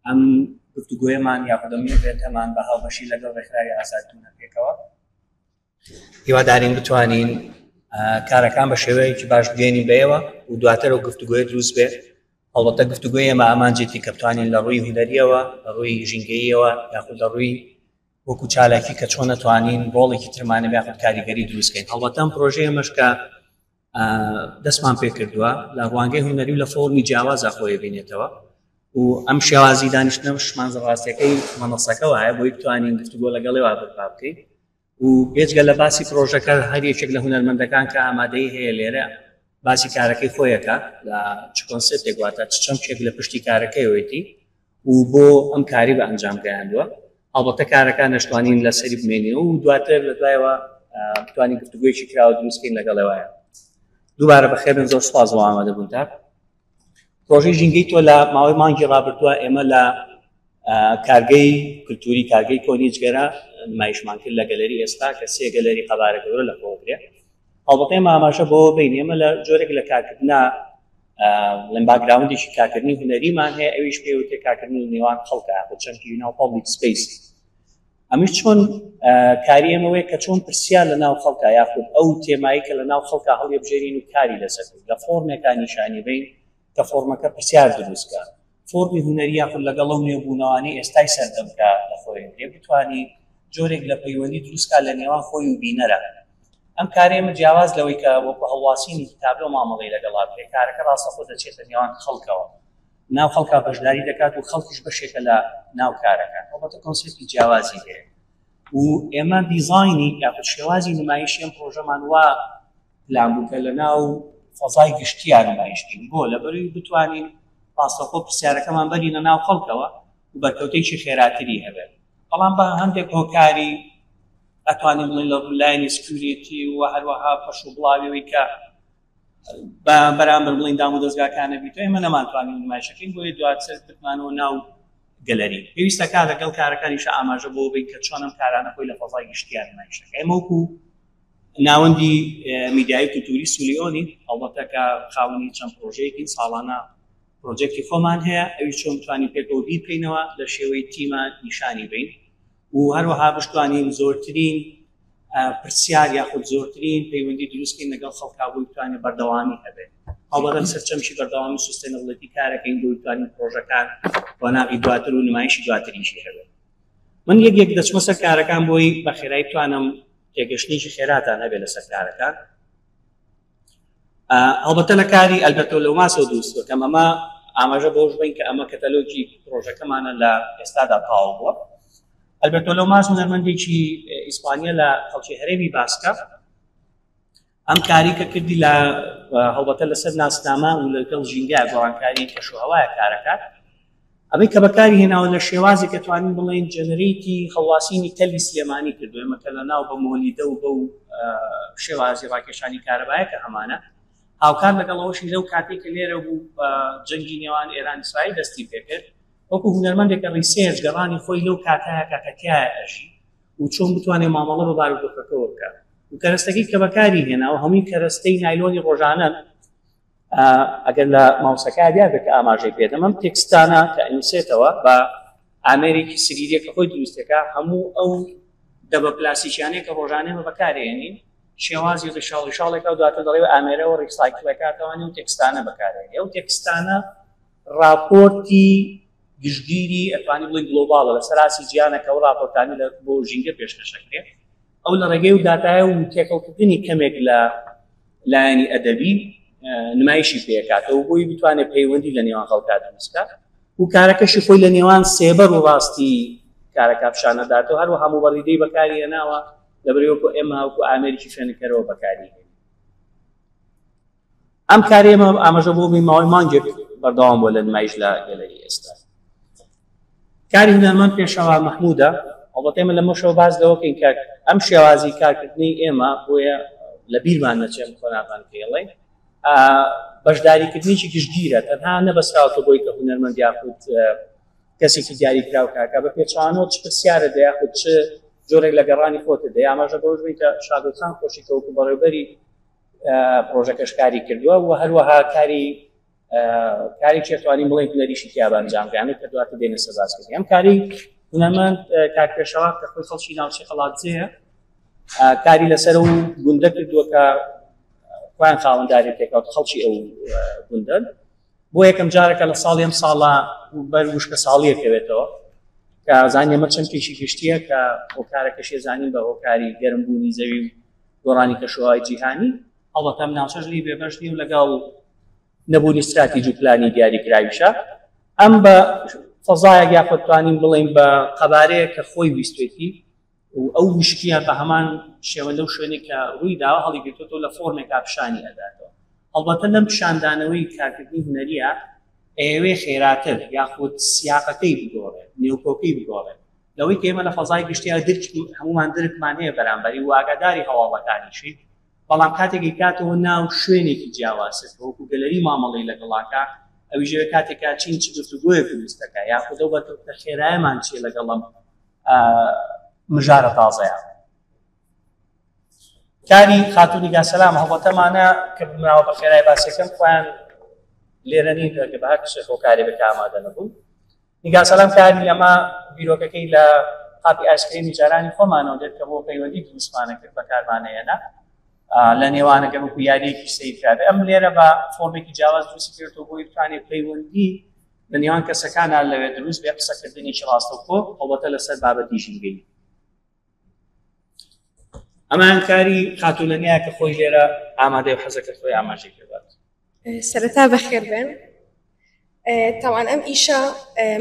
ئەم گفتوگۆیەمان یاخود ئەم ئیڤێنتەمان بە هاوبەشی لەگەڵ ڕێکخراوی ئازادبوونە پێکەوە. هیوادارین بتوانین کارەکان بە شێوەیەکی باش بگەێنین بەیەوە و دواتر و گفتوگۆی دروست بێت. هەڵبەتە گفتوگۆی ئێمە ئامانجێتی کە بتوانین لە ڕووی هونەریەوە، لە ڕووی ژینگەییەوە، یاخود لە ڕووی وەکو چالاکی کە چۆن نەتوانین ڕۆڵێکی ترمانە یاخود کاریگەری دروستکەین. هەڵبەتە ئەم پرۆژەیە ئێمەش کە دەستمان پێکردووە لە ڕوانگەی هونەری و لە فۆرمی جیاوازە خۆی بینێتەوە و ئەم شێوازی دانیشتنەشمان ڕاستەکەی مەنەسەکە وایە بۆی بتوانین گفتوگۆ لەگەڵێ وا بەرپا بکەین. و بێجگە لە باسی پرۆژەکە هەر یەکێک لە هونەرمەندەکان کە ئامادەی هەیە لێرە باسی کارەکەی خۆیەکە لە چ کۆنسێپتێک، واتە چ چەمکێک لە پشتی کارەکەیەوەیتی و بۆ ئەم کاری بە ئەنجام گەیاندووە. هەڵبەتە کارەکان نەشتوانین لەسەری بمێنین و دواتر لە دوایەوە بتوانین گفتوگۆیەکی کراوە دروستکەین لەگەڵێوایە. دووبارە بەخێربێن، زۆر سوپاس بۆ ئامادەبوونتان. پرۆژەی ژینگەی تۆ لە ماوەی مانگی ڕابردووە ئێمە لە کارگەی کللتوری کارگەی کۆنی جگەرە نمایشمان کرد لە گەلەری ئێستا کە سێ گەلەری قەبارە گەورە لە خۆگرێ. هەڵبەتە ئێمە ئاماژە بۆ بین ئێمە لە جۆرێک لە کارکردنا لەم background ێکی کارکردنی هونەریمان هەیە، ئەویش پێوتێ کارکردنی نێوان خەڵکە یاخود چەمکی ناو public space. ئەمیش چۆن کاری ئێمەوەیە کە چۆن پرسیار لە ناو خەڵکە یاخود ئەو تێمایی کە لە ناو خەڵکە هەڵیبژێرین و کاری لەسەر بکەین، لە فۆرمێکا نیشانی بین کە فۆرمەکە پرسیار دروستکە، فۆرمی هونەری یاخود لەگەڵ ئەو نوێبوونەوانەی ئێستای سەردەم کە لە خۆی گرێ بتوانی جۆرێک لە پەیوەندی دروستکا لە نێوان خۆی و بینەرە. ئەم کارەی ئێمە جیاواز لەوەی کە وەکو هەڵواسینی تابلۆ مامەڵەی لەگەڵا بکرێت، کارەکە ڕاستەخۆ دەچێتە نێوان خەڵکەوە، ناو خەڵکا بەشداری دەکات و خەڵکیش بەشێکە لە ناو کارەکە. هەڵبەتە کۆنسێپتی جیاوازی هەیە و ئێمە دیزاینی یاخود شێوازی نمایشی ئەم پرۆژەمان وا پلان بوو کە لە ناو فەزای گشتیان نمایش بکەین، بۆ لەبەروی بتوانین ڕاستەخۆ پرسیارەکەمان بەرینە ناو خەڵکەوە و بەرکەوتێکی خێراتری هەبێت. بەڵام بە هەندێک هۆکاری ئەتوانین بڵێین لە لایەنی security و هەروەها پەش و بڵاویەوەی کە بە بەرامبەر بڵین دام و دەستگاکانە بیت ئێمە نەمانتوانی نمایشەکەین، بۆیە دواتر بتمانەوە ناو گەلەری. پێویستەکە لەگەڵ کارەکانیش ئاماژە بۆ بین کە چۆن ئەم کارانە خۆی لە فەزای گشتیان نمایشەکە. ئێمە وەکو ناوەندی میدیایی کولتوری سولیۆنی هەڵبەتە کە خاوەنی چەند پرۆژەیەکین، ساڵانە پرۆجێکتی خۆمان هەیە، ئەوی چۆن بتوانین پێکەوە بیرکەینەوە لە شێوەی تیمە نیشانی بین و هەروەها بشتوانین زۆرترین پرسیار یاخود زۆرترین پەیوەندی دروستکەین لەگەڵ خەڵکا بۆی بتوانێت بەردەوامی هەبێت. هەڵبەتە لەسەر چەمکی بەردەوامی sustainability کارەکەین بۆی بتوانین پرۆژەکان قۆناغی دواتر و نمایشی دواتریشی هەبێت. من یەک یەک دەچمە سەر کارەکان بۆی بە خێرایی بتوانم تێگەشتنێکی خێراتان هەبێت لەسەر کارەکان. هەڵبەتە لە کاری ئەلبەرتۆ لۆماسەوە دروست بکەم، ئەمە ئاماژە بۆش بین کە ئەمە کەتەلۆگی پرۆژەکەمانە لە ئێستادا تەواو بووە. ئەلبەرتۆ لۆماس هونەرمەندێکی ئیسپانیە لە خەڵکی هەرێمی باسکە. ئەم کاری کە کردی لە هەڵبەتە لەسەر ناسنامە و لەگەڵ ژینگە گۆڕانکاری کەشوهەوایە کارەکات. ئەمەی کە بەکاری هێناوە لە شێوازێک کە توانین بڵێین generate ی هەڵواسینی تەلی سلێمانی کردو، ئێمە کە لە ناو بە مۆلیدە و بەو شێوازی ڕاکێشانی کارەبایە کە هەمانە، هاوکار لەگەڵ ئەوەشی لەو کاتێک کە لێرە بوو جەنگی نێوان ئێران ئیسرائیل دەستی پێکرد، وەکو هونەرمەندێک کە research گەڕانی خۆی لەو کاتایە کە تایە ئەژی و چۆن بتوانێت مامەڵە بە بارودۆخەکەوە بکات و کەرەستەکەی کە بەکاری هێناوە هەمووی کەرەستەی نایلۆنی ڕۆژانەن. ئەگەر لە ماوسەکە دیار بێت کە ئاماژەی پێدەم، ئەم تێکستانە کە ئەنووسێتەوە بە ئامێرێکی سریریە کە خۆی دروستەکە، هەموو ئەو دەبە پلاستیکیانەی کە ڕۆژانە ئێمە بەکارهێنین شێوازی ڕیشاڵ ڕیشاڵێکە و دواتر دەڵێ ئامێرەوە recycle ەکاتەوانی و تێکستانە بەکارهێنی. ئەو تێکستانە راپۆرتی گشتگیری ئەتوانی بڵێ global ە لە سەراسی جیهانە کە ئەو راپۆرتانی لە بۆ ژینگە پێشکەشەکرێت. ئەو لە ڕێگەی و داتایە و تێکەڵکردنی کەمێک لە لایەنی ئەدەبی نمایشی پێکاتەوە بۆی بتوانێت پەیوەندی لە نێوان خەڵکا دروست بکات و کارەکەشی خۆی لە نێوان سێبەر و ڕاستی کارەکە پیشانەداتەوە. هەروەها موبەریدەی بەکاری هێناوە لەبەرەوەکو ئێمە وەکو ئامێرێکی فێنکەرەوە بەکاری هێنین. ئەم کارەی ئێمە ئاماژە بۆ بین ماوەی مانگێک بەردەوام بووە لە نمایش لە گەلەری ئێستا. کاری هونەرمەند پێشەوا مەحموودە. هەڵبەتە ئێمە لەمەشەوە باس لەوە کەین کە ئەم شێوازی کارکردنی ئێمە بۆیە لە بیرمان نەچێت قۆناغان پێڵێن بەشداریکردنێکی گشتگیرە، تەنها نەبەسراوەتە بۆی کە هونەرمەند یاخود کەسێکی دیاریکراو کاکە، بە پێچەوانەوە چ پرسیارە دە یاخود چ جۆرێک لە گەڕانی خۆتە دە. ئاماژە بەوەش بین کە شادۆ خان خۆشی کە وەکو بەڕێوبەری پرۆژەکەش کاری کردووە و هەروەها کاری کارێکی ئەتوانین بڵێین هونەریشی تیا بە ئەنجام گەیاند کە دواتر دێنە سەر باسکردنی ئەم کاری هونەرمەند کاک پێشەوا کە خۆی خەڵکی ناوچەی قەڵادزێیە کاری لەسەر و گوندە کردووە کە خۆیان خاوەنداری تێکەوت خەڵکی ئەو گوندەن بۆ یەکەم جارەکە لە ساڵی ئەم ساڵە بەر وشکە ساڵیە کەوێتەوە کە زانانی ئەمە چەمکێکی گشتیە کە هۆکارەکەشی زانین بە هۆکاری گەرمبوونی زەوی و گۆڕانی کەشوهوای جیهانی هەڵبەتە ئەم ناوچەش لی بێبەش نیە و لەگەڵ نەبوونی ستراتیجی و پلانی دیاریکراویشە ئەم بە فەزایەک یاخود توانین بڵێین بە قەبارەیە کە خۆی ویستێتی و ئەو وشکیە بە هەمان شێوە لەو شوێنێک کە ڕووی داوە هەڵیگرتوەوە لە فۆرمێکا پیشانی ئەداتەوە. هەڵبەتە لەم پیشاندانەوەی کارکردنی هونەریە ئەیەوێ خێراتر یاخود سیاقەکەی بگۆڕێت، نێوکۆکەی بگۆڕێت لەوەی کە ئێمە لە فەزای گشتیا درک هەموومان درکمان هەیە بەرامبەری و ئاگاداری هەواڵەکانیشین، بەڵام کاتێک ئەیکاتەوە ناو شوێنێکی جیاوازتر کە وەکو گەلەری مامەڵەی لەگەڵاکا ئەویش ئەوێ کاتێکا چین چ گفتوگۆیەک دروست دەکا یاخود ئەو بەرکەوتنە خێرایەمان چیە لەگەڵ ئەم مژارە تازەیە. کاری خاتوو نیگا سەلام هەڵبەتەمانە کە بمناوە بە خێرای باسەکەم خۆیان لێرە نین کە بە هەر کچێک هۆکارێ بێت کە ئامادە نەبوون. نیگا سەلام کاری ئەمە بیرۆکەکەی لە قاپی ئایسکرێمی جارانی خۆمانەوە دێت کە بۆ پەیوەندی دروستمانە کرد بەکارمانەیەنە لە نێوانەکە وەکو یاریەکی سەیر کرابێ ئەم لێرە بە فۆرمێکی جیاواز دروستی کردەوە بۆی بتوانێت پەیوەندی لە نێوان کەسەکانە لەوێ دروست بێ قسەکردنێکی ڕاستەوخۆ ئەڵبەتە لەسەر بابەتی ژینگەیی. ئەمان کاری خاتوونەنیا کە خۆی لێرە ئامادەی و حەزەکە خۆی ئاماژەی پێبات. سەرەتا بەخێر بێن. تاوان ئەم ئیشە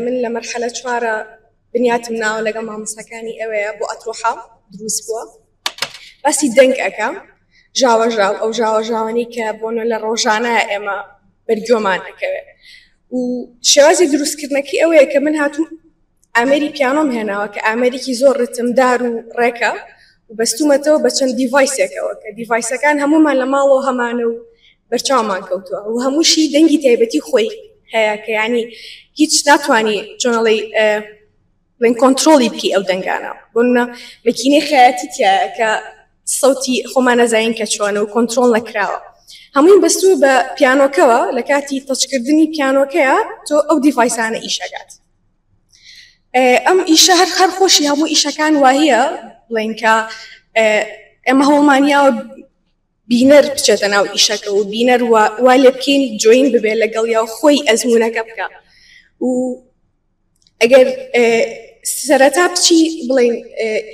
من لە مەرحەلە چوارە بنیاتم ناوە لەگەڵ مامۆستاکانی ئەوەیە بۆ ئەتروحە دروست بووە. باسی دەنگ ئەکا ژاوەژاو ئەو ژاوەژاوانەی کە بۆنە لە ڕۆژانە ئێمە بەرگۆمان ئەکەوێ و شێوازی دروستکردنەکەی ئەوەیە کە من هاتووم ئامێری پیانۆم هێناوە کە ئامێرێکی زۆر ڕتمدار و ڕێکە و بەستومەتەوە بە چەند device ێکەوە کە device ەکان هەمومان لە ماڵەوە هەمانە و بەرچاومان کەوتووە و هەمووشی دەنگی تایبەتی خۆی هەیە کە ینی هیچ ناتوانانی چۆنەڵی بڵێن کۆنترۆڵی بکەی ئەو دەنگانە بۆ نمونە مەکینەی خەیاتی تایە کە سەوتی خۆمان نەزانین کە چۆنە و کۆنترۆڵ نەکراوە هەمووی بەستووە بە پیانۆکەوە لە کاتی touch کردنی پیانۆکەیە تۆ ئەو device انە ئیشەکات ئەم ئیشە هەر هەر خۆشی هەموو ئیشەکان وایە بڵێن کە ئێمە هەوڵمانیاوە بینەر بچێتە ناو ئیشەکە و بینەر وا لێ بکەین join ببێت لەگەڵ یا خۆی ئەزمونەکە بکە و ئەگەر سەرەتا بچی بڵین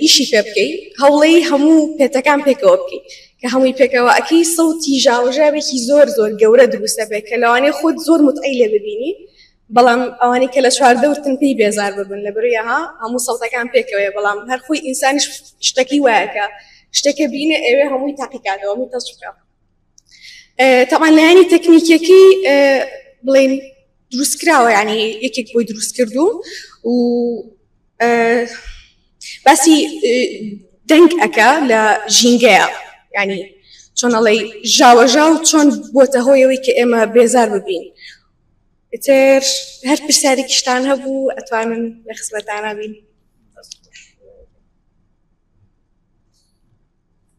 ئیشی پێ بکەی هەوڵەی هەموو پێتەکان پێکەوە بکەیت کە هەمووی پێکەوە ئەکەی سەوتی ژاوەژاوێکی زۆر زۆر گەورە دروستە بێت کە لەوانەیە خۆت زۆر متعی لێ ببینی بەڵام ئەوانەی کە لە چواردەورتن پێی بێزار ببن لە بەرەی ها هەموو سەوتەکان پێکەوەیە بەڵام هەر خۆی ئینسانیش شتەکی وایە کە شتێکە بینێ ئەوێ هەمووی تاقیکاتەوە هەمووی تەچ بکە تەبعەن لایەنی تەکنیکیەکەی بڵێن دروست کراوە یعنی یەکێک بۆی دروست کردو و باسی دەنگ ئەکا لە ژینگەیە ینی چۆن ئەڵێی ژاوەژاو چۆن بۆتە هۆیەوەی کە ئێمە بێزار ببین ئیتر هەر پرسیارێکیشتان هەبوو ئەتوانن لە خزمەتانە بین.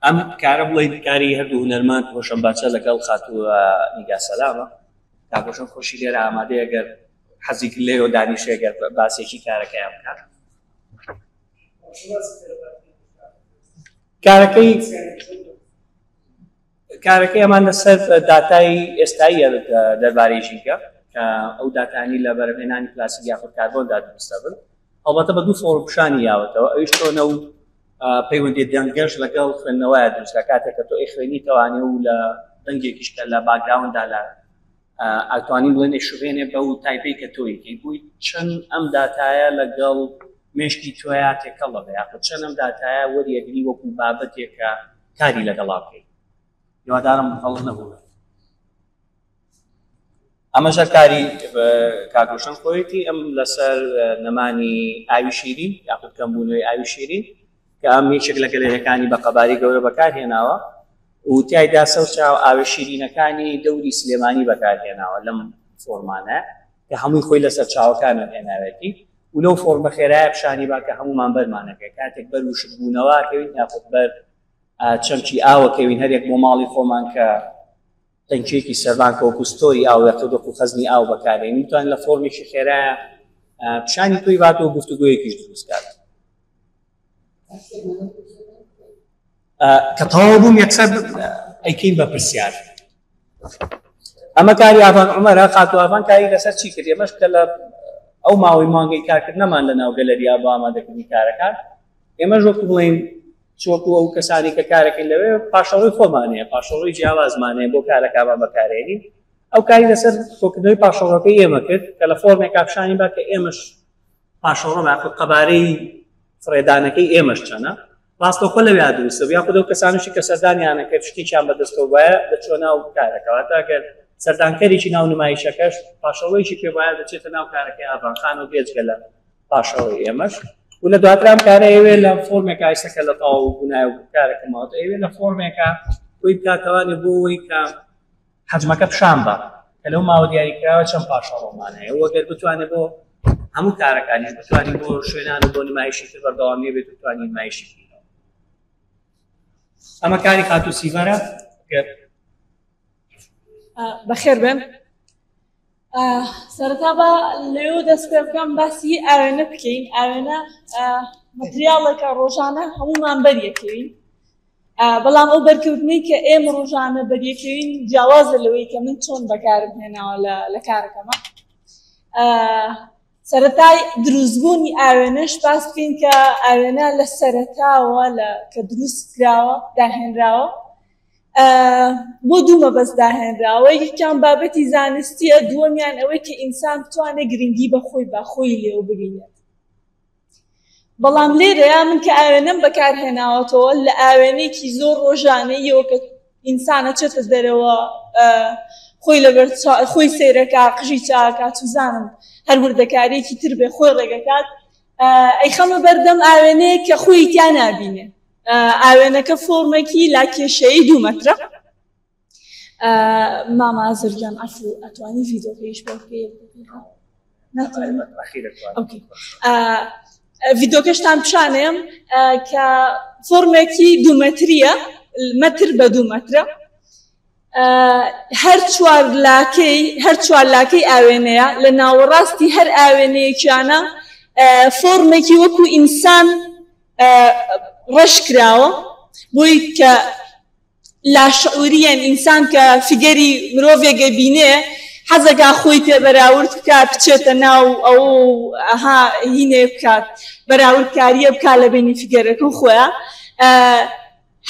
ئەم کارە بڵێ کاری هەردوو هونەرمەند هۆشەم باچە لەگەڵ خاتوو نیگا سەلامە کاک هۆشەم خۆشی لێرە ئامادەیە گەر حەزی کرد لێرەوە دانیشێ گەر باسێکی کارەکەیان بکات کارەکەی کارەکەی ئەمان لەسەر داتای ئێستاییە دەربارەی ژینگە کە ئەو داتانی لە بەرهەمهێنانی پلاستیک یاخود کاربۆندا دروست دەبن هەڵبەتە بە دوو فۆرم پیشانی یاوەتەوە ئەویش چۆنە و پەیوەندی دەنگەش لەگەڵ خوێندنەوەیە دروستە کاتێک کە تۆ ئەیخوێنی تەوانێ و لە دەنگێکیش کە لە background دا لە ئەتوانین بڵێن ئەیشوبێنێ بەو تایپەی کە تۆی کەی بووی چەند ئەم داتایە لەگەڵ مێشکی تۆیا تێکەڵ دەبێ یاخود چەند ئەم داتایە وەریەگری وەکو بابەتێکە کاری لەگەڵا بکەیت هیوادارم هەڵە نەبوو ئەمەش هەر کاری کاک ڕۆشن خۆیەتی ئەم لەسەر نەمانی ئاوی شیرین یاخود کەمبوونەوەی ئاوی شیرین کە ئەم یەکێک لە گەلەریەکانی بە قەباری گەورە بەکارهێناوە و تیایدا سەرچاو ئاوە شیرینەکانی دەوری سلێمانی بەکارهێناوە لەم فۆرمانە کە هەمووی خۆی لە سەرچاوەکانەوە هێناوێتی و لەو فۆرمە خێرایە پیشانی با کە هەموومان بەرمانەکە کاتێک بەر وشکبوونەوە کەوین یاخود بەر چەمکی ئاوە کەوین هەرێک بۆ ماڵی خۆمان کە. تەنکیەکی سەربان کە وەکو store ی ئاو یاخود وەکو خەزنی ئاو بەکارێنی بتوانێت لە فۆرمێکی خێرایە پیشانی تۆی بات و گفتوگۆیەکیش دروست کات. کە تەواو بووم یەکسەر ئەیکەین بە پرسیار. ئەمە کاری ئاڤان عومەرە. خاتوو ئاڤان کاری لەسەر چی کرد؟ ئێمەش کە لە ئەو ماوەی مانگەی کارکردنەمان لە ناو گەلەریا بۆ ئامادەکردنی کارەکان، ئێمەش وەکو بڵێین چ وەکو ئەو کەسانی کە کارەکەین لەوێ پاشەڕۆی خۆمان هەیە، پاشەڕۆی جیاوازمان هەیە بۆ کارەکانمان بەکارێنین. ئەو کاری لەسەر کۆکردنەوەی پاشەڕۆکەی ئێمە کرد کە لە فۆرمێکا پیشانی با کە ئێمەش پاشەڕۆ یاخود قەبارەی فڕێدانەکەی ئێمەش چەنە ڕاستەوخۆ لەویا دروستە بوو، یاخود ئەو کەسانەشی کە سەردانیانە کرد شتێکیان بەدەستەوە بایە دەچووە ناو کارەکە، واتە ئەگەر سەردانکەرێکی ناو نمایشەکەش پاشەڕۆیەکی پێ بایە دەچێتە ناو کارەکەی ئاڤان خان و بێجگە لە پاشەڕۆی ئێمەش. و لە دواتر ئەم کارە ئەیەوێ لە فۆرمێکا ئێستا کە لە تەواو بوونایە و کارەکە ماوەتە ئەیەوێ لە فۆرمێکا خۆی بکاتەوانێ بۆ ئەوەی کە حەجمەکە پیشان بە کە لەو ماوە دیاریکراوە چەند پاشەڕۆمان هەیە و گەر بتوانێت بۆ هەموو کارەکانیش بتوانین بۆ شوێنان و بۆ نمایشی تر بەردەوامی بێت و بتوانین نمایشی بکەینەوە. ئەمە کاری خاتوو سیڤەرە. گەر بەخێر بێن. سەرەتا با لەوێ دەست پێ بکەم باسی ئاوێنە بکەین. ئاوێنە مەتریاڵێکە ڕۆژانە هەمومان بەریەکەوین، بەڵام ئەو بەرکەوتنەی کە ئێمە ڕۆژانە بەریەکەوین جیاوازە لەوەی کە من چۆن بەکارم هێناوە لە کارەکەمە. سەرەتای دروستبوونی ئاوێنەش باس بکەین کە ئاوێنە لە سەرەتاوە لە کە دروست کراوە داهێنراوە بۆ دوو مەبەست داهێنراوە، یەکیان بابەتی زانستیە، دووەمیان ئەوەی کە ئینسان بتوانێت گرنگی بە خۆی بە خۆی لێوە ببینێت. بەڵام لێرەیە من کە ئاوێنەم بەکارهێناوەتەوە لە ئاوێنێکی زۆر ڕۆژانەیەوە کە ئینسانە چێتە دەرەوە خۆی لەبەر خۆی سەیرەکا قژی چاکا چزانم هەر وردەکاریەکی تر بێ خۆی ڕێگەکات ئەیخەمە بەردەم ئاوێنەیە کە خۆی تیا نابینێ. ئاوێنەکە فۆرمێکی لاکێشەیی دوو مەترە. مامە ئازەر گیان عەفو ئەتوانی ڤیدۆکەیش بۆ بکەی؟ ڤیدۆکەشتان پیشانێم کە فۆرمێکی دوو مەتریە، مەتر بە دوو مەترە. هەر چوار لاکەی هەر چوار لاکەی ئاوێنەیە لە ناوەڕاستی هەر ئاوێنەیەکیانە فۆرمێکی وەکو ئینسان ڕەش کراوە بۆی کە لاشعوریەن ئینسان کە فیگەری مرۆڤێک ئەبینێ حەزەکا خۆی پێ بەراورد بکا بچێتە ناو ئەو ئەها هینێ بکات بەراوردکاریە بکا لە بینی فیگەرەکە و خۆیان.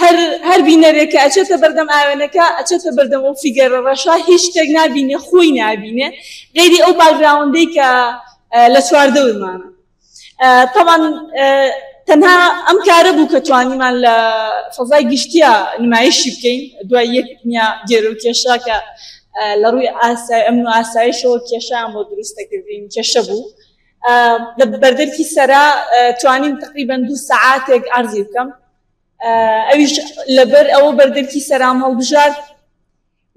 هەر هەر بینەرێک کە ئەچێتە بەردەم ئاوێنەکە ئەچێتە بەردەم ئەو فیگەرە ڕەشە هیچ شتێک نابینێ خۆی نابینێ غەیری ئەو background ەی کە لە چواردەورمانە. تەبعەن تەنها ئەم کارە بوو کە توانیمان لە فەزای گشتیە نمایشی بکەین دوای یەک دنیا گێرە و کێشە کە لە ڕووی ئاسای ئەمن و ئاسایشەوە کێشیان بۆ دروست دەکردین کێشە بوو لە بەردەرکی سەرا توانیم تقریبا دوو سەعاتێک عەرزی بکەم ئەویش لەبەر ئەوە بەردەرکی سەرام هەڵبژارد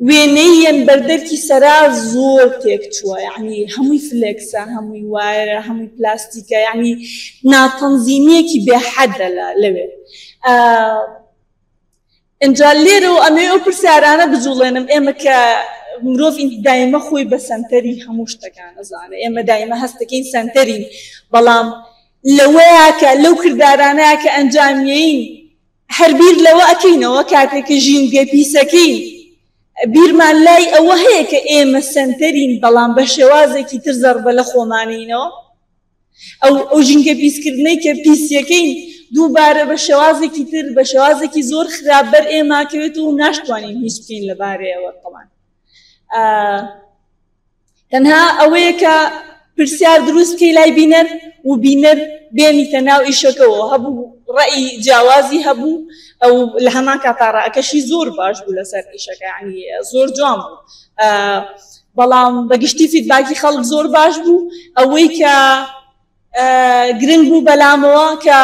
وێنەییەن بەردەرکی سەرا زۆر تێکچووە یعنی هەمووی flex ە هەمووی wire ە هەمووی پلاستیکە یعنی ناتەنزیمیەکی بێحەدە لەوێ. ئینجا لێرەوە ئەمەوێ ئەو پرسیارانە بجوڵێنم ئێمە کە مرۆڤ دایمە خۆی بە سەنتەری هەموو شتەکان ئەزانێ ئێمە دایمە هەستەکەین سەنتەرین بەڵام لەوەیە کە لەو کردارانەیە کە ئەنجامیەین هەر بیر لەوە ئەکەینەوە کاتێک کە ژینگە پیسەکەین بیرمان لای ئەوە هەیە کە ئێمە سەنتەرین بەڵام بە شێوازێکی تر زەڕبە لە خۆمانینەوە ئەو ئەو ژینگە پیسکردنەی کە پیسیەکەین دووبارە بە شێوازێکی تر بە شێوازێکی زۆر خراپ بەر ئێمە کەوێت و ناشتوانین هیچ بکەین لەبارەیەوە تەوان تەنها ئەوەیە کە پرسیار دروست بکەی لای بینەر و بینەر بێنیتە ناو ئیشەکەوە. هەبوو ڕەئی جیاوازی هەبوو ئەو لە هەمان کاتا ڕەئەکەشی زۆر باش بوو لەسەر ئیشەکە یعنی زۆر جوان بوو. بەڵام بەگشتی feedback ی خەڵک زۆر باش بوو. ئەوەی کە گرنگ بوو بەلامەوە کە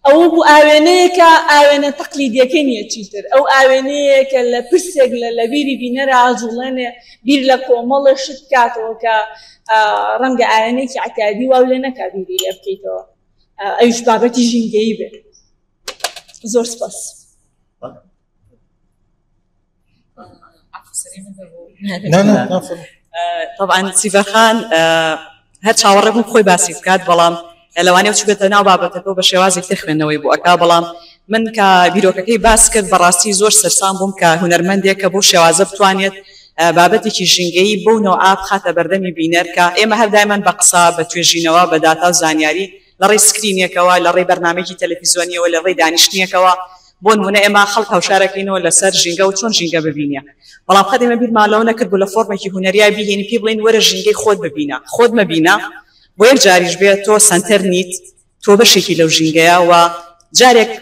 ئەوە بوو ئاوێنەیەکە ئاوێنە تەقلیدیەکەی نییە چیتر، ئەو ئاوێنەیە کە لە پرسێک لە لەبیری بینەرا ئاجوڵێنێ بیر لە کۆمەڵێ شت بکاتەوە کە ڕەنگە ئاوێنەیەکی عەتیادی واو لێ نەکا بیری لێ بکەیتەوە، ئەویش بابەتی ژینگەیی بێ. زۆر سپاس. طبعا سیڤەرخان هەر چاوەڕێ بووم خۆی باسی بکات، بەڵام لەوانەیە چوبێتە ناو بابەتەکە و بە شێوازێک تر خوێندنەوەی بۆ ئەکا. بەڵام من کە بیرۆکەکەی باس کرد بەڕاستی زۆر سەرسام بووم کە هونەرمەندێک کە بەو شێوازە بتوانێت بابەتێکی ژینگەیی بەو نەوعە بخاتە بەردەمی بینەر، کە ئێمە هەر دایمەن بە قسە، بە توێژینەوە، بە داتا و زانیاری لە ڕێی سکرینێکەوە، لە ڕێی بەرنامەیەکی تەلەفیزۆنیەوە، لە ڕێی دانیشتنێکەوە، بۆ نمونە ئێمە خەڵک هاوشارەکەینەوە لەسەر ژینگە و چۆن ژینگە ببینێ، بەڵام قەت ئێمە بیرمان لەوە نەکردبوو لە فۆرمێکی هونەریا بیهێنین پێی بڵێین وەرە ژینگەی خۆت ببینە، خۆت مەبینە، بۆ یەک جاریش بێ تۆ سەنتەر نیت، تۆ بەشێکی لەو ژینگەیە و جارێک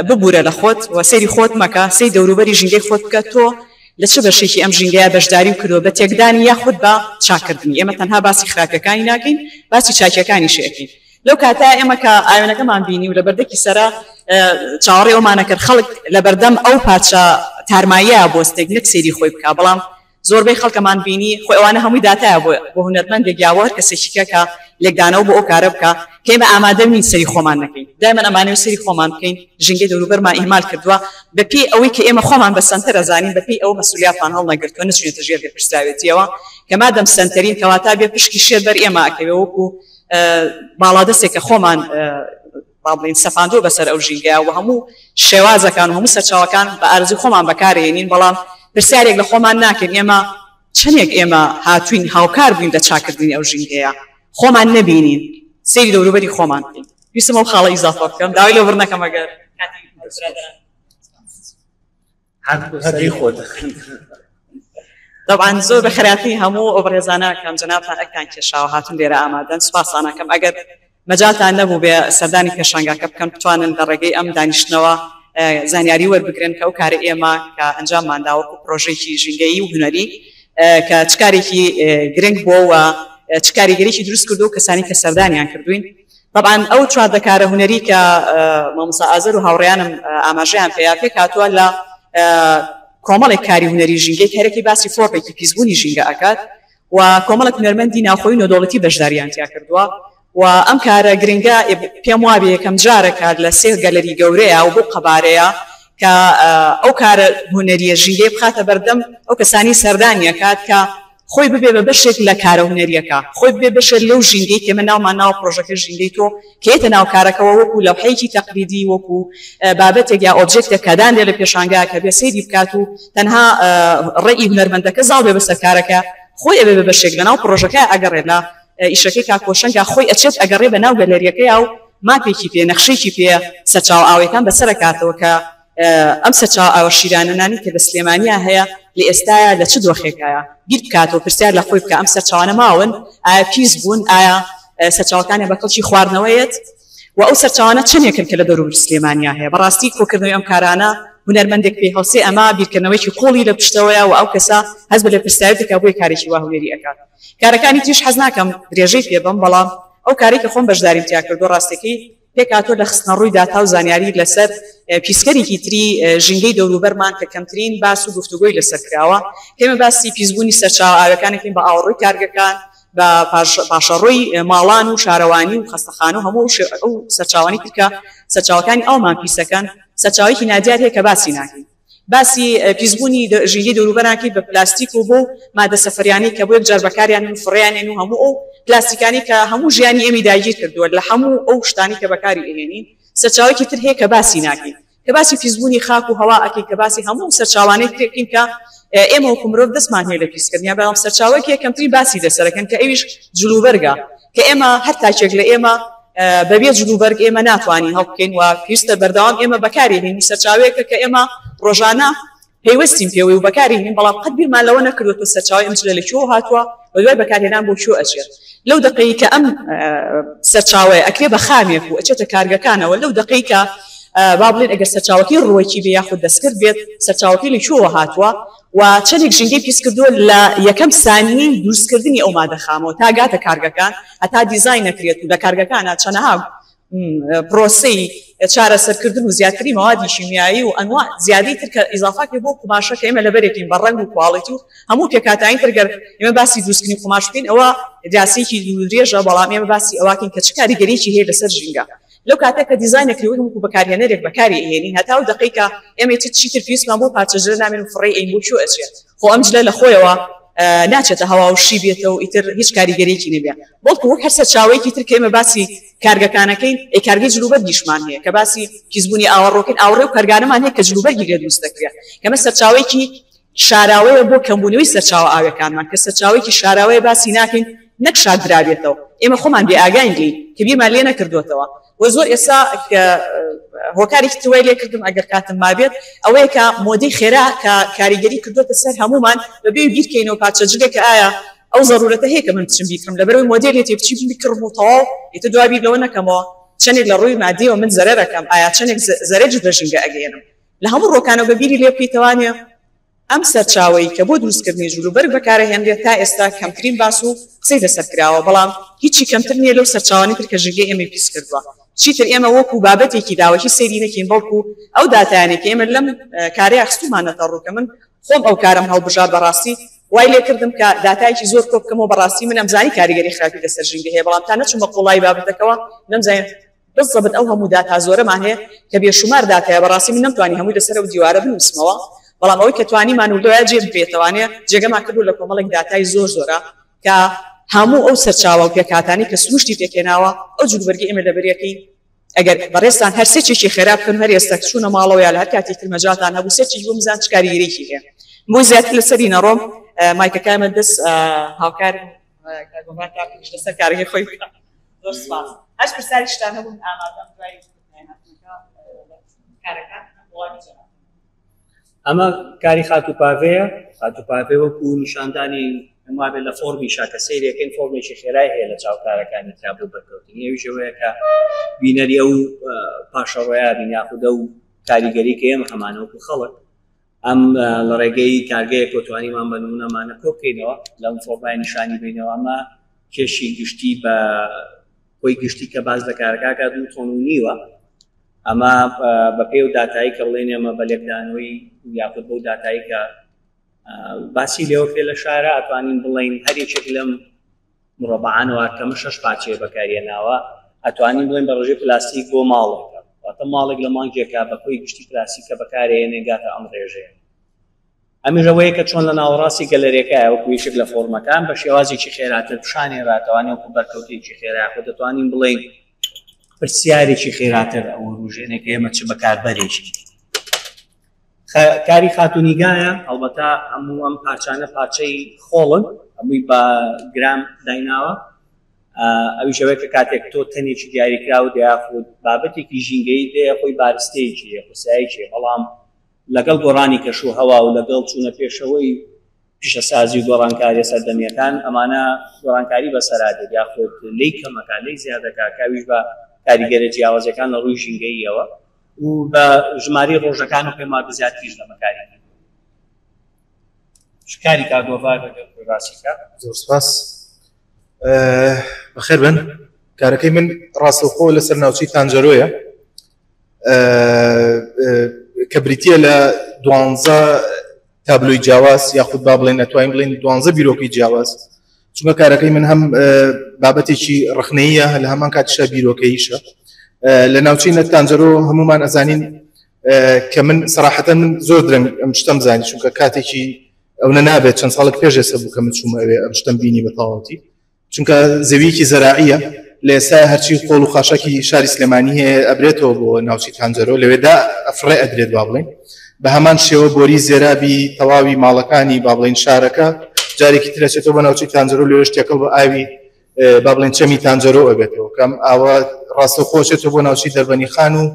ببورە لە خۆت و سەیری خۆت مەکە، سەیری دەوروبەری ژینگەی خۆت بکە، تۆ لە چ بەشێکی ئەم ژینگەیە بەشداریو کردووە بە تێکدانی یاخود بە چاککردنی، ئێمە تەنها باسی خراپیەکانی ناکەین باسی چاکیەکانیشی ئەکەین. لەو کاتە ئێمە کە ئاوێنەکەمان بینی و لە بەردەکی سەرا چاوەڕێی ئەومان ئەکرد خەڵک لە بەردەم ئەو پارچە تارماییە بۆستێک نەک سەیری خۆی بکا، بەڵام زۆربەی خەڵکەمان بینی خۆی ئەوانە هەمووی داتایە بۆ بۆ هونەرمەندێک یا بۆ هەر کەسێکی کە کە لێکدانەوە بۆ ئەو کارە بکا کە ئێمە ئامادە نین سەیری خۆمان نەکەین، دایمەن ئەمانەوێ سەیری خۆمان بکەین، ژینگەی دەوروبەرمان ئیهمال کردووە، بە پێی ئەوەی کە ئێمە خۆمان بە سەنتەر ئەزانین بە پێی ئەوە مەسئولیاتمان هەڵنەگرتووە نەچوینەتە ژێر لێپرسراوێتیەوە کە مادەم سەنتەرین کەواتە بێ پشکی شێر بەر ئێمە ئەکەوێ وەکوو باڵادەستێک کە خۆمان با بڵێین سەپاندووە بەسەر ئەو ژینگەیە و هەموو شێوازەکان و هەموو سەرچاوەکان بە ئارەزووی خۆمان بەکارێنین، بەڵام پرسیارێک لە خۆمان ناکەین ئێمە چەندێک ئێمە هاتووین هاوکار بووین لە چاککردنی ئەو ژینگەیە، خۆمان نەبینین، سەیری دەوروبەری خۆمان بکەین. ویستم ئەو خاڵە ئیزافە بکەم، داوای لێبوردن ئەکەم ئەگەر کاتی برادەران. طبعا زۆر بە خراپی هەموو ئەو بەڕێزانە کەم جەنابتان ئەکتان کێشاوە هاتون لێرە ئامادەن سوپاسانەکەم. ئەگەر مەجالتان نەبوو بێ سەردانی پێشانگاکە بکەن بتوانن لە ڕێگەی ئەم دانیشتنەوە زانیاری وەربگرن کە ئەو کارە ئێمە کە ئەنجاممان دا وەکو پرۆژێکی ژینگەیی و هونەری کە چ کارێکی گرنگ بووە و چ کاریگەریی دروست کردو و کەسانی کە سەردانیان کردوین. تەبعەن ئەو 14 کارە هونەری کە مامۆستا ئازەر و هاوڕێیانم ئاماژەیان پێیا پێکهاتووە لە کۆمەڵێک کاری هونەری ژینگەی کە هەرێکی باسی فۆرمێکی پیسبوونی ژینگە ئەکات و کۆمەڵێک هونەرمەندی ناوخۆی نێودەوڵەتی بەشداریان تیا کردووە و ئەم کارە گرنگە پێم وابێ یەکەم جارە کە لە سێ گەلەری گەورەیە و بەو قەبارەیە کە ئەو کارە هونەریە ژینگەیە بخاتە بەردەم ئەو کەسانی سەردانی ئەکات کە خۆی ببێ بە بەشێک لە کارە هونەرییەکە، خۆی ببێ بەشێک لەو ژینگەی کە ئێمە ناومان ناوە پڕۆژەکە ژینگەی تۆ، کە یەتە ناو کارەکەوە وەکو لەوحەیەکی تەقلیدی، وەکو بابەتێک یا ئۆبجێکتێک کە دانرێ لە پێشانگا کە بێ سەیری بکات و تەنها ڕێی هونەرمەندەکە زاڵ بێ بەسەر کارەکە، خۆی ئەبێ بە بەشێک لەناو پڕۆژەکە ئەگەڕێ لە ئیشەکەی کاک هۆشەنگا خۆی ئەچێت ئەگەڕێ بە ناو گەلەرییەکەیا و ماپێکی پێ، نەخشەیەکی پێ سەرچاوە ئاویەکان بەسەرەکاتەوە کە ئەم سەرچاوە ئاوە شیرانەنانی کە لە سلێمانیا هەیە لە ئێستایا لە چ دۆخێکایە؟ بیر بکاتەوە پرسیار لە خۆی بکا ئەم سەرچاوانە ماون؟ ئایا پیس بوون؟ ئایا سەرچاوەکانیان بە کەڵکی خواردنەوە یەت؟ وە ئەو سەرچاوانە چەندێکن کە لە دەوروبەری سلێمانیا هەیە؟ بەڕاستی کۆکردنەوەی ئەم کارانە هونەرمەندێک پێی هەڵسێ ئەمە بیرکردنەوەیەکی قوڵی لە پشتەوەیە وە ئەو کەسە هەست بە لێپرسراوی دەکا بۆیە کارێکی وا هونەری ئەکات. کارەکانی تریش حەز ناکەم درێژەی پێ بەم بەڵام ئەو کارەی کە خۆم بەشداریم تیا کردووە ڕاستەکەی پێکهاتووە لە خستنەڕووی داتا و زانیاری لەسەر پیسکەرێکی تری ژینگەی دەوروبەرمان کە کەمترین باس و گفتوگۆی لەسەر کراوە. کە ئێمە باسی پیسبوونی سەرچاوە ئاویەکان ئەکەین بە ئاوەڕۆی کارگەکان، بە پاشەڕۆی ماڵان و شارەوانی و خەستەخانە و هەموو ئەو سەرچاوانەی تر کە سەرچاوەکانی ئاومان پیسەکەن، سەرچاوەیەکی نادیار هەیە کە باسی ناکەین. باسی پیسبوونی ژینگەی دەوروبەران کرد بە پلاستیک و بەو مادە سەفەریانەی کە بۆ یەکجار بەکاریان و فڕێیانێن و هەموو ئەو پلاستیکانەی کە هەموو ژیانی ئێمەی داگیر کردووە لە هەموو ئەو شتانەی کە بەکاری ئەهێنین سەرچاوەیەکی تر هەیە کە باسی ناکەین کە باسی پیسبوونی خاک و هەوا ئەکەین کە باسی هەموو سەرچاوانەی تر ئەکەین کە ئێمە وەکو مرۆڤ دەستمان هەیە لە پیسکردنیان بەڵام سەرچاوەیەک هەیە کەمترین باسی لەسەر ئەکەن کە ئەویش جلوبەرگە کە ئێمە هەر تاکێک لە ئێمە بەبێ جلوبەرگ ئێمە ناتوانین هەڵبکەین و پێویستە بەردەوام ئێمە بەکاری بێنین و سەرچاوەیەکە کە ئێمە ڕۆژانە پەیوەستین پێوەی و بەکاری هێنین بەڵام قەت بیرمان لەوە نەکردووە سەرچاوەی ئەم جلە لە کوێوە هاتووە و دوای بەکارهێنان بۆ کوێ ئەچێت لەو دەقەی کە ئەم سەرچاوەیە ئەکرێ بە خامێک و ئەچێتە کارگەکانەوە لەو دەقەی کە با بڵێن ئەگەر سەرچاوەکەی ڕووەکی بێ یاخود دەستکرد بێت سەرچاوەکەی لە کوێوە هاتووە و چەندێک ژینگەی پیس کردووە لە یەکەم سانیەی دروستکردنی ئەو مادە خامەوە تا گاتە کارگەکان هەتا دیزاین نەکرێت و لە کارگەکانا چەنەها پرۆسەی چارەسەرکردن و زیادکردنی مەوادی شیمیایی و ئەنواع زیادەی تر کە ئیزافە کرێت بۆ قوماشە کە ئێمە لەبەرێکین بە ڕەنگ و کواڵیتی و هەموو پێکهاتانی تر گەر ئێمە باسی دروستکردنی قوماش بکەین ئەوە دراسەیەکی دوور و درێژە بەڵام ئێمە باسی ئەوەکەین کە چ کاریگەریەکی هەیە لەسەر ژینگە. لەو کاتە کە دیزاین ئەکرێ وەک بەکارهێنەرێک بەکاری ئەهێنین هەتا ئەو دەقەی کە ئێمە ئیتر چیتر پێویستمان بۆ پارچە جلە نامێن و فڕێی ئەین بۆ کوێ ئەچێ خۆ ئەم جلە لە خۆیەوە ناچێتە هەوا و شی بێتەوە ئیتر هیچ کاریگەریەکی نەبێ بەڵکو وەک هەر سەرچاوەیەکی تر کە ئێمە باسی کارگەکانەکەین ئەی کارگەی جلوبەرگیشمان هەیە کە باسی پیسبوونی ئاوەڕۆکەین ئاوەڕێ و کارگانەمان هەیە کە جلوبەرگی لێ دروست دەکرێت کەمە سەرچاوەیەکی شاراوەیە بۆ کەمبوونەوەی سەرچاوە ئاویەکانمان کە سەرچاوەیەکی شاراوەیە باسی ناکەین نەک شاردرابێتەوە ئێمە خۆمان بێ ئاگاین لێی کە بیرمان لێ نەکردووەتەوە و زۆر ئێستا کە هۆکارێکی تر وای لێ کردم ئەگەر کاتم مابێت ئەوەیە کە مۆدەی خێرا کە کاریگەری کردووەتە سەر هەموومان بەبێ بیرکەینەوە پارچە جلێک کە ئایا ئەو زەرورەتە هەیە کە من بچم بیکڕم لەبەرئەوەی مۆدێلێتی بچی بیکڕم و تەواو ئیتر دوای بیر لەوە نەکەمەوە چەندێک لە ڕووی مادیەوە من زەرەرەکەم ئایا چەندێک زەرەریش بە ژینگە ئەگەیەنم لە هەموو ڕووەکانەوە بە بیری لێ بکەیتەوانێ ئەم سەرچاوەی کە بۆ دروستکردنی جلوبەرگ بەکارئەهێنرێت تا ئێستا کەمترین باس و قسەی لەسەر کراوە، بەڵام هیچی کەمتر نییە لەو سەرچاوانەی تر کە ژینگەی ئێمەی پیس کردووە. چیتر ئێمە وەکو بابەتێکی لاوەکی سەیری نەکەین، بەڵکو ئەو داتایانەی کە ئێمە لەم کارەیا خستوومانەتە ڕوو کە من خۆم ئەو کارەم هەڵبژارد بەڕاستی وای لێکردم کە داتایەکی زۆر کۆبکەمەوە، بەڕاستی من ئەمزانی کاریگەری خراپی لەسەر ژینگە هەیە، بەڵام تا نەچوومە قوڵایی بابەتەکەوە نەمزانی بالضبط ئەو هەموو داتا زۆرەمان هەیە کە بێشومار داتایە بەڕاستی من نەمتوانی هەمووی لەسەر ئەو دیوارە بنووسمەوە بەڵام ئەوەی کە توانیمان و لۆیا جێ ببێتەوانێ جێگەمان کردو لە کۆمەڵێک داتای زۆر زۆرە کە هەموو ئەو سەرچاوە و پێکهاتانەی کە سروشتی پێکهێناوە ئەو جلوبەرگەی ئێمە لەبەریەکەین ئەگەر بەڕێزتان هەر search ێکی خێرا بکەن هەر ئێستا چوونە ماڵەوە یا لە هەر کاتێکی تر مەجالتان هەبوو search ێکی بۆ بزان چ کاریگەریی هەیە بۆی زیاتر لەسەری نەڕۆم مایکەکەمە دەست هاوکارم کاک گۆڤار کاکیش لەسەر کارەکەی خۆی بکات. زۆر سپاس هەر پرسیاریشتان هەبوو من ئامادەم دوای هاتنەکە کارەکان وەڵامی جەناب. ئەمە کاری خاتوو پاڤەیە. خاتوو پاڤێ وەکو نیشاندانی پێم وابێت لە فۆرمیشا کە سەیرەکەین فۆرمێکی خێرای هەیە لە چاو کارەکانی ترا بۆ بەرکەوتنی ئەویش ئەوەیە کە بینەری ئەو پاشەڕۆیا بین یاخود ئەو کاریگەری کە ئێمە هەمانە وەکو خەڵک ئەم لە ڕێگەی کارگەیەکەوە توانیمان بە نمونەمانە کۆ بکەینەوە لەم فۆرمای نیشانی بینەوە ئەمە کێشی گشتی بە کۆی گشتی کە باس لە کارەکەکە دوو تۆن و نیوە ئەمە بە پێ و داتایی کە بڵێن ئێمە بە لێکدانەوەی یاخود بەو داتایی کە باسی لێوەکرێ لە شارە ئەتوانین بڵین هەر یەکێک لەم مڕەبەعانەوە کەمە شەش پارچەیە بەکاریێناوە ئەتوانین بڵێن بە ڕێژەی پلاستیک بۆ ماڵێکە واتە ماڵێک لە مانگێکا بە کۆی گشتی پلاستیک کە بەکارێنێ گاتە ئەم ڕێژەیە ئەمیش ئەوەیە کە چۆن لە ناوەڕاستی گەلەرێکایە وەکو یەکێک لە فۆرمەکان بە شێوازێکی خێراتر پیشانی ڕاتەوانێ وەکو بەرکەوتێکی خێرا خۆ دەتوانین بڵێین پرسیارێکی خێراتر ئەو وروژێنێک ئێمە چ بەکاربەرێکی کاری خاتونیگایە هەڵبەتە هەموو ئەم پارچانە پارچەی خۆڵن هەمووی بە گرام دایناوە ئەویش ئەوەیە کە کاتێک تۆ تەنێکی دیاریکراو یاخود بابەتێکی ژینگەیی دەیە خۆی بارستەیەکی هەیە قورسایەکی هەیە بەڵام لەگەڵ گۆڕانی کەش و هەوا و لەگەڵ چوونە پێشەوەی پیشەسازی و گۆڕانکاریە سەردەمیەکان ئەمانە گۆڕانکاری بەسەرا دێت یاخود لێی کەمەکە لێی زیادەکە کە ئەویش بە کاریگەرە جیاوازەکان لە ڕووی ژینگەییەوە و بە ژمارەی ڕۆژەکان و پێم وابێ زیاتریش لە بەکاری کاری کاک گۆڤار لەگەڵ خۆی باسی کە. زۆر سپاس. بەخێر بن. کارەکەی من ڕاستەوخۆ لەسەر ناوچەی تانجەرۆیە کە بریتە لە دوانزە تابلۆی جیاواز یاخود با بڵێن ئەتوانین بڵێن دوانزە بیرۆکەی جیاواز چونکە کارەکەی من هەم بابەتێکی ڕخنەیە لە هەمان کاتیشا بیرۆکەیشە لە ناوچەی نەتانجەرۆ هەمومان ئەزانین کە من سەراحەتەن من زۆر درەنگ ئەم شتەم زانی چونکە کاتێکی ئەونە نابێت چەند ساڵێک پێش ئێستا بوو کە من چوومە ئەوێ ئەم شتەم بینی بە تەواوەتی چونکە زەویەکی زەراعیە لە ئێستا هەرچی قۆڵ و خاشاکی شاری سلێمانی هەیە ئەبرێتەوە بۆ ناوچەی تانجەرۆ لەوێدا ئەفڕێ ئەدرێت با بڵێین بە هەمان شێوە بۆری زێرابی تەواوی ماڵەکانی با بڵێین شارەکە جارێکی تر ئەچێتەوە بە ناوچەی تانجەرۆ لەوێش تێکەڵ بە ئاوی با بڵێن چەمی تانجەرۆ ئەبێتەوە کەم ئاوە ڕاستەوخۆ چێتەوە بۆ ناوچەی دەربەنی خان و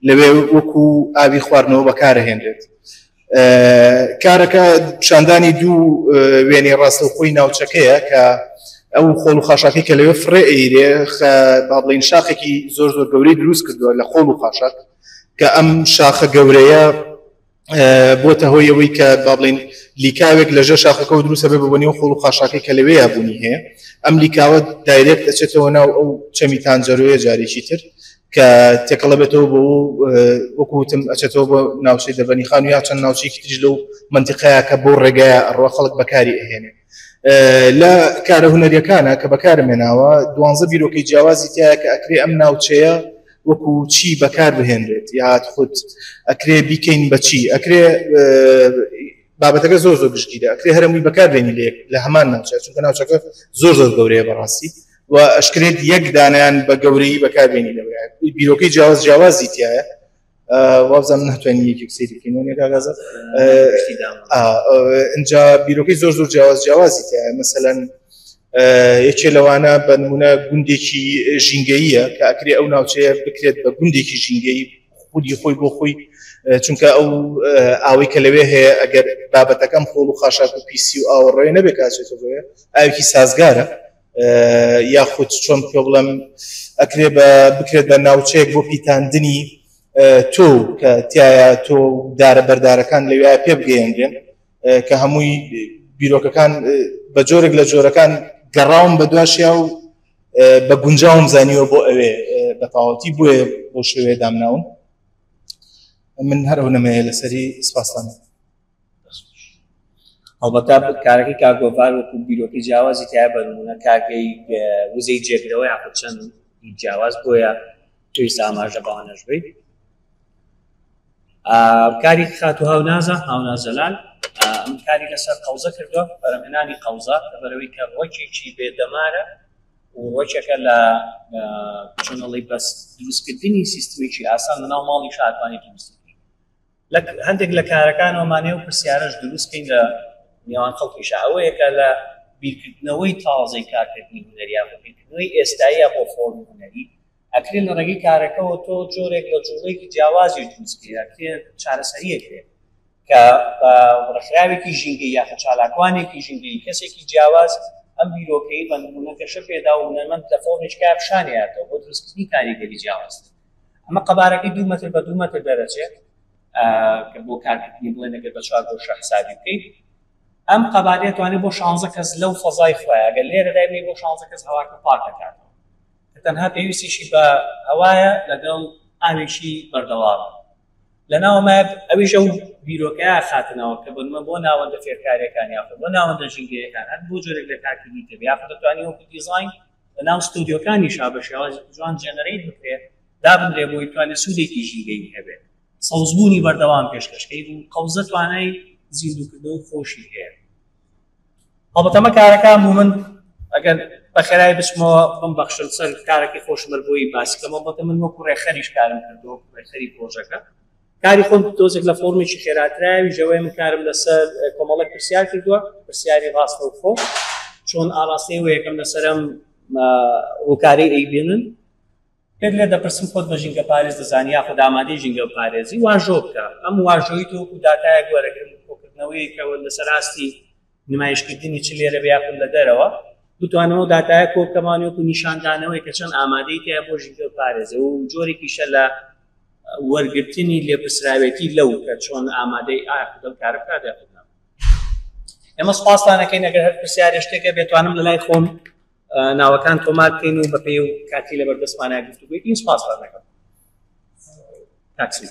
لەوێ وەکو ئاوی خواردنەوە بەکارەهێنرێت کارەکە پیشاندانی دوو وێنەی ڕاستەوخۆی ناوچەکەیە کە ئەو خۆڵ و خاشاکەی کە لەوێ فڕێ ئەیرێ با بڵین شاخێکی زۆر زۆر گەورەی دروست کردووە لە خۆڵ و خاشاک کە ئەم شاخە گەورەیە بۆتە هۆی ئەوەی کە با بڵین لیکاوێک لە ژێر شاخەکەەوە دروستە بێ بە نێو خۆڵ و خاشاکەی کە لەوێیا بوونی هەیە ئەم لیکاوە direct ئەچێتەوە ناو ئەو چەمی تانجەرۆیە جارێکی تر کە تێکەڵە بێتەوە بۆ وەکو وتم ئەچێتەوە بۆ ناوچەی دەربەنی خان و یا چەند ناوچەیەکی تریش لەو منتیقەیە کە بۆ ڕێگایە ئەڕوا خەڵک بەکاری ئەهێنێ لە کارە هونەریەکانە کە بەکارم هێناوە دوانزە بیرۆکەی جیاوازی تایە کە ئەکرێ ئەم ناوچەیە وەکو چی بەکار بهێنرێت یاد خود ئەکرێ بیکەین بە چی ئەکرێ بابەتەکە زۆر زۆر گشتگیرە ئەکرێ هەرمووی بەکار بێنی لە لە هەمان ناوچە چونکە ناوچەکە زۆر زۆر گەورەیە بەڕاستی و ئەشکرێت یەک دانیان بە گەورەی بەکاربێنی لەوەیە بیرۆکەی جیاواز جیاوازی تایە وابزانم ناتوانین یەکێک سەیری بکەین وانیە کاک ئازاد؟ ئینجا بیرۆکەی زۆر زۆر جیاواز جیاوازی تایە مەسەلەن یەکێ لەوانە بە نمونە گوندێکی ژینگەییە کە ئەکرێ ئەو ناوچەیە بکرێت بە گوندێکی ژینگەیی خودی خۆی بۆ خۆی چونکە ئەو ئاوەی کە لەوێ هەیە ئەگەر بابەتەکەم خۆڵ و خاشاک و پیسی و ئاوەڕۆیە نەبێ کاچێتەوە ئاوێکی سازگارە یاخود چۆن پێ بڵێم ئەکرێ بە بکرێت بە ناوچەیەک بۆ پیتاندنی تۆ کە تایە تۆ دارە بەردارەکان لەوێ پێ بگەیەنرێن کە هەمووی بیرۆکەکان بە جۆرێک لە جۆرەکان گەڕاوم بە دواشیا و بە گونجاوم زانیوە بۆ ئەوێ بە تەواوەتی بۆیە بۆ شێوەیە دامناون من هەر ئەو نەمەیە لەسەری سپاستان. هەڵبەتە کارەکەی کاک گۆڤار وەکو بیرۆکەی جیاوازی تایە بە نمونە کارگەی وزەی جێگرەوە یاخود چەند جیاواز بۆیە پێویستە ئاماژە بەوانەش بی کاری خاتو هاونازە هاوناز جەلال ئەم کاری لەسەر قەوزە کردووە بەرەمهێنانی قەوزە لەبەرەوەی کە ڕۆکێکی بێدەمارە و ڕۆکێکە لە چۆنەڵی بەس دروستکردنی سیستمێکی ئاسان لەناو ماڵی شاتوانێت دروست لە هەندێک لە کارەکانەوەمانەیە و پرسیارەش دروست کەین لە نێوان خەڵکیشا ئەوەیە کە لە بیرکردنەوەی تازەی کارکردنی هونەری یاخود بیرکردنەوەی ئێستاییە بۆ فۆرمی هونەری ئەکرێ لە ڕێگەی کارەکەوە تۆ جۆرێک لە جوڵەیەکی جیاوازیش دروست بکەیت ئەکرێ چارەسەریەک بێت کە بە ڕێکخراوێکی ژینگەی یاخود چالاکوانێکی ژینگەی کەسێکی جیاواز ئەم بیرۆکەی بە نمونە گەشە پێدا و هونەرمەند لە فۆرمێکی کار پیشانیاتەوە بۆ دروستکردنی کاریگەری جیاوازتر ئەمە قەبارەکەی دوو مەتر بە دوو مەتر دەرەچێت کە بۆ کارکردنی بڵێن ئەگەر بە چوار گۆشە حسابی بکەیت ئەم قەبارەیە توانێت بۆ 16 کەس لەو فەزای خۆیان ئەگەر لێرە دایبنی بۆ 16 کەس هەواکە پاک دەکاتەوە کە تەنها پێویستیشی بە هەوایە لەگەڵ ئاوێکی بەردەوام لە ناوەمە ئەویش ئەو بیرۆکەیە خاتنەوە کە بنمە بۆ ناوەندە فێرکاریەکان یاخود بۆ ناوەندە ژینگەیەکان هەر بۆ جۆرێک لە کارکردنی تێبێ یاخود دەتوانانی وەکو دیزاین لە ناو ستۆدیۆکانیشا بە شێوازێکی جوان generate بکرێت دابنرێ بۆی بتوانێت سوودێکی ژینگەیی هەبێت سەوزبوونی بەردەوام پێشکەشکەی و قەوزە توانای زیندووکردنەوەی خۆشی هەیە هەڵبەتە ئەمە کارەکان بوو من ئەگەر بە خێرایی بچمەوە بم بەخشن سەر کارەکەی خۆشمەر بۆی باسی کەم هەڵبەتە من وەکو ڕێکخەریش کارم کردووە ڕێکخەری پرۆژەکە کاری خۆم تۆزێک لە فۆرمێکی خێراتراوی ژەوەی من کارم لەسەر کۆمەڵێک پرسیار کردووە پرسیاری ڕاستەوخۆ چۆن ئاراستەی وە یەکەم لەسەرم ڕووکاری ئەیبینن پێت لێ دەپرسم خۆت بە ژینگە پارێز دەزانی یاخود ئامادەی ژینگە پارێزی واژۆ بکە ئەم واژۆی تۆکو داتایەک وەرەگرم کۆکردنەوەیەکەوە لەسەر ئاستی نمایشکردنی چ لێرە بێ یاخود لە دەرەوە بتوانەوە داتایە کۆبکەمانە وەکو نیشاندانەوەی کە چەند ئامادەی تیا بۆ ژینگە پارێزە و جۆرێکیشە لە وەرگرتنی لێپرسراوێتی لەو کە چۆن ئامادەی ئایا خودم کارە بکات یاخود نا. ئێمە سوپاستان ئەکەین ئەگەر هەر پرسیارێ شتێکە بێتوانم لە لای خۆم ناوەکان تۆمار بکەین و بەپێی و کاتی لەبەردەستمانە گفتوگۆی سوپاستان دەکەم. تاکسی.